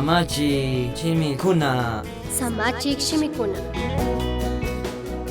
Samachik shimikuna. Samachik shimikuna.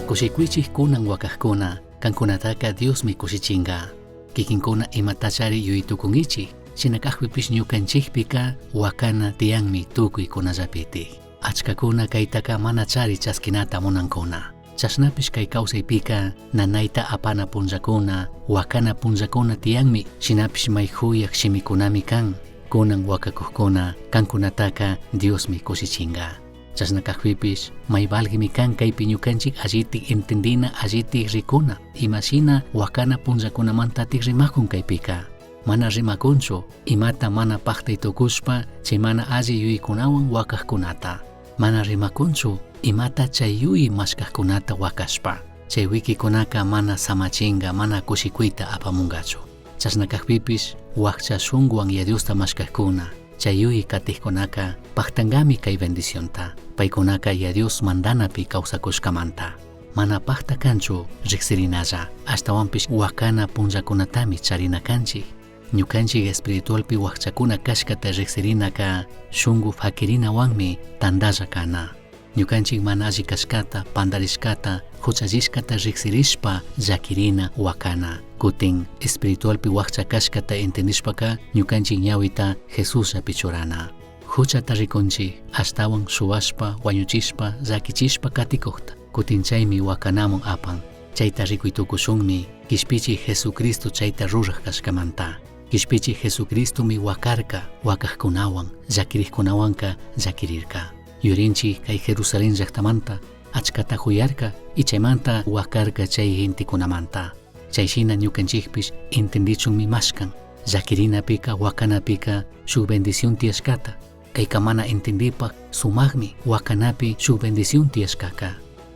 Kushikuychik kunan wakajkuna, kankunataka Diosmi kushichinga. Kikinkuna imatachari yuyaytukunkichik, shina kajpipish ñukanchikpika wakana tiyanmi tukuykunallapitik. Achkakuna kaytaka mana chari chaskinata munankuna. Chashnapish kay kawsaypika nanayta apana punllakuna, wakana punllakuna tiyanmi, shinapish may juyaj shimikunami kan. Kunan wakakujkuna kankunataka Diosmi kushichinga. Chashna kajpipish may valgimi kan kaypi ñukanchik allitik entendina, allitik rikuna, imashina wakana punllakunamantatik rimakun kaypika. Mana rimakunchu imata mana paktay tukushpa chay mana alli yuyaykunawan wakajkunata. Mana rimakunchu imata chay yuyay mashkajkunata wakashpa. Chay wikikunaka mana samachinga, mana kushikuyta apamungachu. Chashna kajpipish wakcha shunguwan Yaya Diosta mashkajkuna, chay yuyay katijkunaka paktangami kay bendicionta. Paykunaka Yaya Dios mandanapi kawsakushkamanta. Mana pakta kanchu riksirinalla, ashtawanpish wakana punllakunatami charina kanchik. Ñukanchik espiritualpi wakchakuna kashkata riksirinaka shungu fakirinawanmi tandalla kana. Ñukanchik mana alli kashkata, pandarishkata, huchallishkata riksirishpa llakirina wakana. Kutin espiritualpi wakcha kashkata entendishpaka ñukanchik ñawita Jesusllapi churana. Huchata rikunchik, ashtawan shuwashpa, wañuchishpa, llakichishpa katikukta. Kutin chaymi wakanamun apan. Chayta rikuy tukushunmi Kishpichik Jesucristo chayta ruraj kashkamanta. Kishpichik Jesucristomi wakarka, wakajkunawan, llakirikkunawanka llakirirka. Yurinchik kay Jerusalén llaktamanta achkata juyarka y chaymanta wakarka chay gentekunamanta. Chay shina ñukanchikpish entendichunmi mashkan. Llakirinapika, wakanapika shuk bendición tiyashkata. Kayka mana entendipak sumakmi wakanapi shuk bendición tiyashkaka.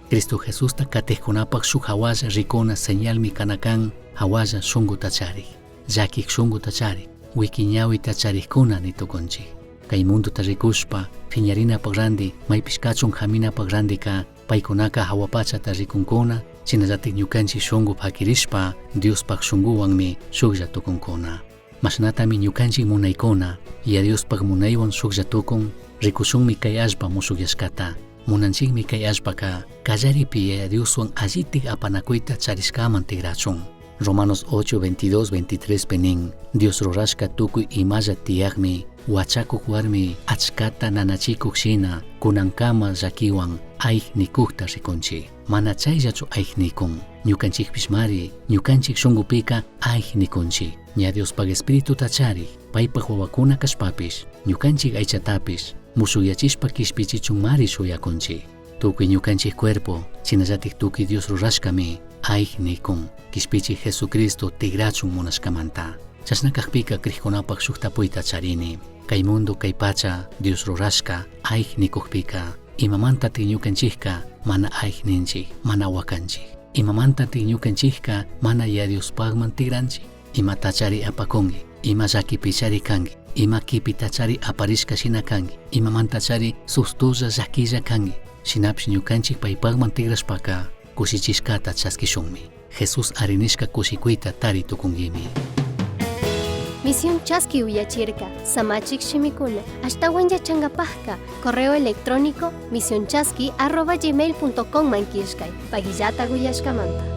Cristo Jesusta katijkunapak shuk hawalla rikuna señalmi kana kan hawalla shunguta charik, llakik shunguta charik, wiki ñawita charikkuna nitukunchik. Kay mundota rikushpa phiñarinapak ranti, maypish kachun haminapak rantika paykunaka hawa pachata rikunkuna, shinallatik ñukanchik shungu pakirishpa Diospak shunguwanmi shuklla tukunkuna. Mashnatami ñukanchik munaykuna, Yaya Diospak munaywan shuklla tukun, rikushunmi kay allpa mushukyashkata. Munanchikmi kay allpaka kallaripi Yaya Dioswan allitik apanakuyta charishkaman tikrachun. Romanos 8, 22, 23 pi nin, Dios rurashka tukuy imalla tiyakmi, wachakuk warmi achkata nanachikuk shina kunankama llakiwan ayj nikukta rikunchik. Mana chayllachu ayj nikun, ñukanchikpishmari ñukanchik shunkupika ayj nikunchik. Ña Diospaj Espirituta charik, paypaj wawakuna kashpapish, ñukanchik aychatapish mushukyachishpa kishpichichunmari shuyakunchik. Tukuy ñukanchik cuerpo, shinallatik tukuy Dios rurashkami ayj nikun, kishpichik Jesucristo tikrachun munashkamanta. Chashna kakpika krikkunapak shuk tapuyta charini. Kay mundo kay pacha Dios rurashka ayj nikukpika, imamantatik ñukanchikka mana ayj ninchik, mana wakanchik? Imamantatik ñukanchikka mana Yaya Diospakman tikranchik? Imatachari apakunki, ima llakipichari kanki, ima kipitachari aparishka shina kanki, imamantachari sustulla llakilla kanki. Shinapish ñukanchik paypakman tikrashpaka kushichishkata chaskishunmi. Jesús arinishka kushikuyta tari tukunkimi. Misión Chaski uyachirka, samachik shimikuna, ashtawan yachangapajka, correo electrónico misionchaski@gmail.com man killkay, pagillata uyashkamanta.